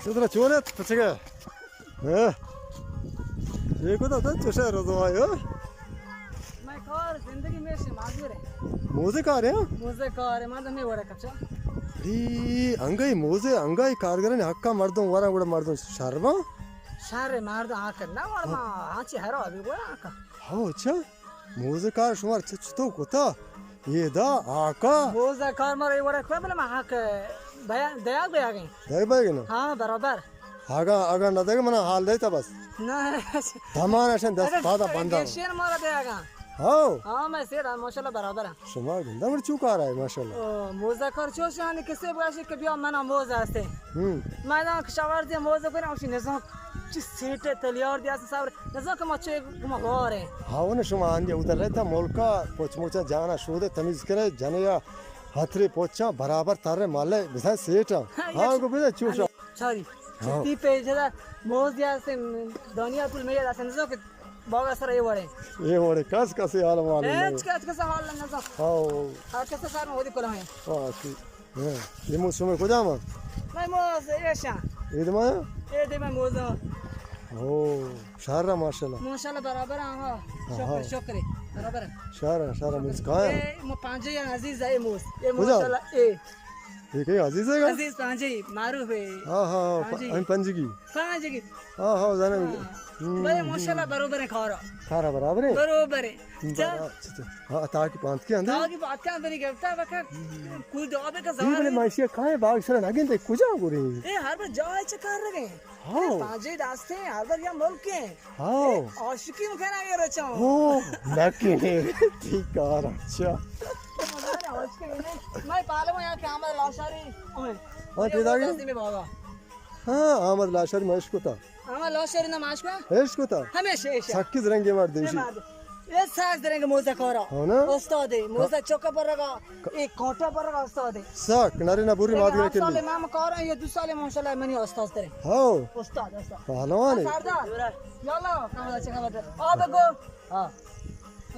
تو ترا چون ات پچگا؟ ہاں؟ یہ کو تو چوشا روزو آئے ہو؟ میں کار زندگی میں سے معذور ہے۔ موزے کار ہے؟ موزے کار ہے، مردم میں وڑا کچا۔ ری انگئی موزے، انگئی کارگرانی حقا مردم ورا گڑا مردم شربا۔ شر مردم آکر نہ ورما، ہاں چی ہرا بھی گڑا آکا۔ ہاں، اچھا۔ موزے کار شما چ-، چتو کتا؟ یہ دا آکا؟ موزے کار مارا یہ وڑا کوئی بلے ما حق بیا-، دیا گیا گئے۔ دیا گیا گئے نا؟ ہاں، برابر۔ آگا، آگا نہ دے منا حال دیتا بس۔ نہ۔ دمان اشن دست اگر پادا بندہ۔ شیر مارا دے آگا۔ ہاں۔ ہاں، میں سیٹ ہاں، ماشاءاللہ برابر ہاں۔ شما گندہ مر چو کار ہے، ماشاءاللہ۔ او، موزے کار چو شانی کسے باشی کہ بیا منا موزے ہستے۔ ہم۔ میں دان کشاورزی موزے کنم، اسی نظام چی سیٹ تلیار دیا سے صبر۔ نزاں کہ ما چے گما واریں۔ ہاں، اون شما آندی اودا رہتا ملکا پوچ موچا جانا شودے تمیز کرے جنے یا ہترے پوچا برابر ترے مالے بزن سیٹا۔ ہاں، ہاں، گو بزن چوشا۔ ساری۔ ہاں۔ تی پہ جدا موز دیا سے دنیا پول میں دیا سے نزاں کہ باغا سر اے وڑے۔ اے وڑے کس کسے حال مال نہیں۔ کس کسے حال نزاں۔ ہاں۔ ہر کسے سر میں ودی کلا ہے۔ ہاں، ٹھیک۔ ہاں، یہ موز شمئے کجام؟ میں موز ایشاں۔ اے دما؟ اے دما موزاں۔ او، شہر را ماشاءاللہ۔ ماشاءاللہ برابر ہاں۔ ہاں، شکر، ہاں۔ شکر، برابر۔ شہر، شہر موز کہاں ہے؟ اے مو پانجے عزیز ہے موز۔ اے کجام؟ ماشاءاللہ اے۔ یہ کہیں عزیز ہے گا؟ عزیز پانجے، معروف ہے۔ ہاں، ہاں، ہاں، پانجے۔ ہم پنجگی۔ پانجگی۔ ہاں، ہاں، زانم۔ ہاں۔ ہم، بلے ہم۔ ماشاءاللہ برابر ہے کارا۔ کارا برابر ہے؟ برابر ہے۔ ہاں، تاکہ پانت کے اندر؟ تاکہ پانت کے اندر ہی گرفتا بکر۔ کل دعا بکر زمان۔ بلے ماشیا کائے باغ سر نگین تے کجا گورے؟ اے ہر بار جا چکار رگے۔ ہاں۔ پانجے داستے ہیں، ہر بار یا ملک ہیں۔ ہاں۔ اے عاشقی مکنا یہ رچا۔ او، نکنے۔ ٹھیک کار، اچھا۔ عاشقی نہیں۔ میں پالو یہاں کہ احمد لاشاری۔ ہاں، پیدا گئے؟ ہاں، احمد لاشاری میں عشق ہوتا۔ ہما لاشاری نام عشق؟ عشق ہوتا۔ ہمیشہ عشق۔ سکی زرنگے مرد ایشی۔ اے ساز درنگ موزہ کارا۔ ہاں نا؟ استاد ہے، موزہ چوکا پر رگا، ایک کانٹا پر رگا استاد ہے۔ سک، نری نہ بوری مادگی کلی۔ سال امام کارا، یہ دو سال ماشاءاللہ منی استاد ترے۔ ہاں۔ استاد، استاد۔ پہلوان ہے۔ سردار۔ یا اللہ، کہاں چکا بتا۔ آب گو۔ ہاں۔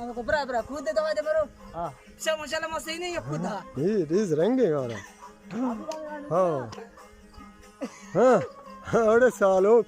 آب گو، برا، برا، کود دے دوا دے برو۔ ہاں۔ شا ماشاءاللہ ما صحیح نہیں ہے کود۔ ہاں۔ یہ ریز رنگ ہے یار۔ ہاں۔ ہاں، اڑے سالوک۔